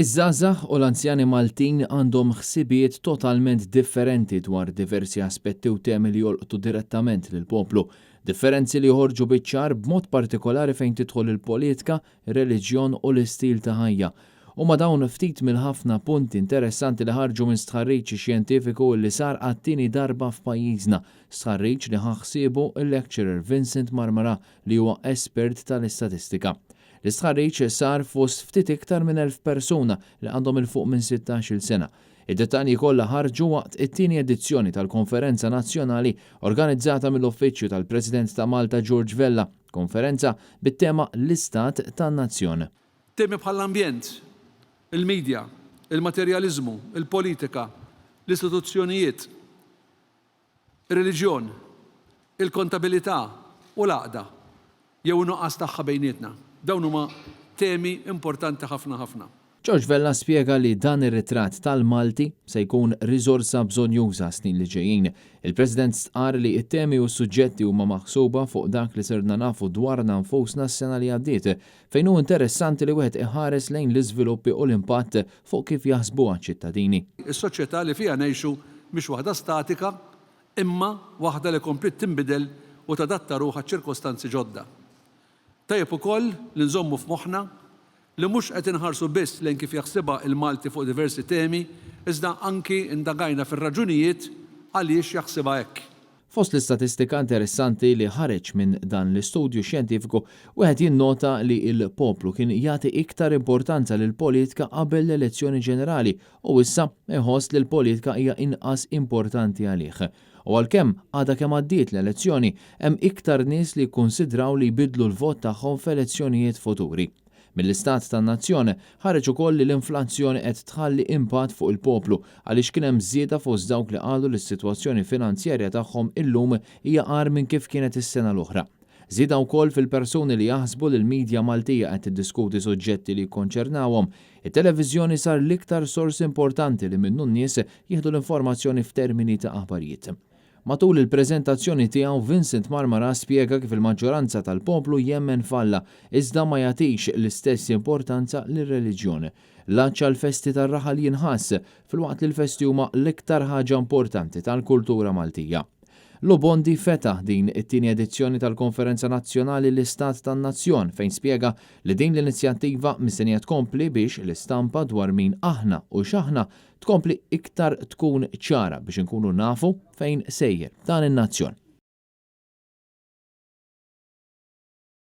Iż-żgħażagħ u l-anzjani Maltin għandhom ħsibijiet totalment differenti dwar diversi aspetti u temi li jolqtu direttament lill-poplu. Differenzi li joħorġu biċ-ċar b'mod partikolari fejn tidħol il-politika, ir-reliġjon u l-istil ta' ħajja. Huma dawn ftit mill-ħafna punti interessanti li ħarġu minn stħarriġ xjentifiku li sar għat-tieni darba f'pajjiżna, stħarriġ li ħa ħsiebu l-lecturer Vincent Marmarà li huwa espert tal-istatistika. L-istħarriġ sar fost ftit iktar minn 1,000 persuna li għandhom 'il fuq minn 16-il sena. Id-dettalji kollha ħarġu waqt it-tieni edizzjoni tal-Konferenza Nazzjonali organizzata mill-Uffiċċju tal-President ta' Malta George Vella, konferenza bit-tema L-Istat tan-Nazzjon. Temi bħall-ambjent, il-media, il-materjaliżmu, il-politika, l-istituzzjonijiet, Ir-reliġjon, il-kontabilità u l-għaqda, jew in-nuqqas tagħha bejnietna. Dawn huma temi importanti ħafna ħafna. George Vella spjega li dan ir-ritratt tal-Malti se jkun riżorsa bżonnjuża għas-snin li ġejjin. Il-President stqarr li t-temi u s-suġġetti huma maħsuba fuq dak li sirna nafu dwarna nfusna s-sena li għaddiet, fejn hu interessanti li wieħed iħares lejn l-iżviluppi u l-impatt fuq kif jaħsbuha ċ-ċittadini. Is-soċjetà li fiha ngħixu mhix waħda statika imma waħda li kompliet tinbidel u tadatta ruħha għaċ-ċirkostanzi ġodda. Tajjeb ukoll li nżommu f'moħħna li mhux qed inħarsu biss lejn kif jaħsibha il-Malti fuq diversi temi iżda anki indagajna fir-raġunijiet għaliex jaħsibha hekk. Fost l-istatistika interessanti li ħareġ minn dan l-istudju xjentifiku, wieħed jinnota li l-poplu kien jagħti iktar importanza lill-politika qabel l-elezzjoni ġenerali u issa jħoss li l-politika hija inqas importanti għalih. U għalkemm għadha kemm għaddiet l-elezzjoni, hemm iktar nies li jikkunsidraw li jbiddlu l-vot tagħhom f'elezzjonijiet futuri. Mill-Istat tan-Nazzjon ħareġ ukoll li l-inflazzjoni qed tħalli impatt fuq il-poplu għaliex kien hemm żieda fost dawk li qalu li s-sitwazzjoni finanzjarja tagħhom illum hija agħar minn kif kienet is-sena l-oħra. Żieda wkoll fil-persuni li jaħsbu li l-media Maltija qed tiddiskuti suġġetti li jikkonċernawhom. It-televiżjoni sar l-iktar sors importanti li minnu n-nies jieħdu l-informazzjoni f'termini ta' aħbarijiet. Matul il-preżentazzjoni tiegħu Vincent Marmara spjega kif il-maġġoranza tal-poplu jemmen f'Alla iżda ma jagħtix l-istess importanza lir-reliġjon. L-għatx għall-festi tar-raħal jinħass, filwaqt li l-festi huma l-iktar ħaġa importanti tal-kultura Maltija. Lou Bondi fetaħ din it-tieni edizzjoni tal-Konferenza Nazzjonali L-Istat tan-Nazzjon fejn spjega li din l-inizjattiva mistennija tkompli biex l-istampa dwar min aħna u x'aħna tkompli iktar tkun ċara biex inkunu nafu fejn sejjer dan in-nazzjon.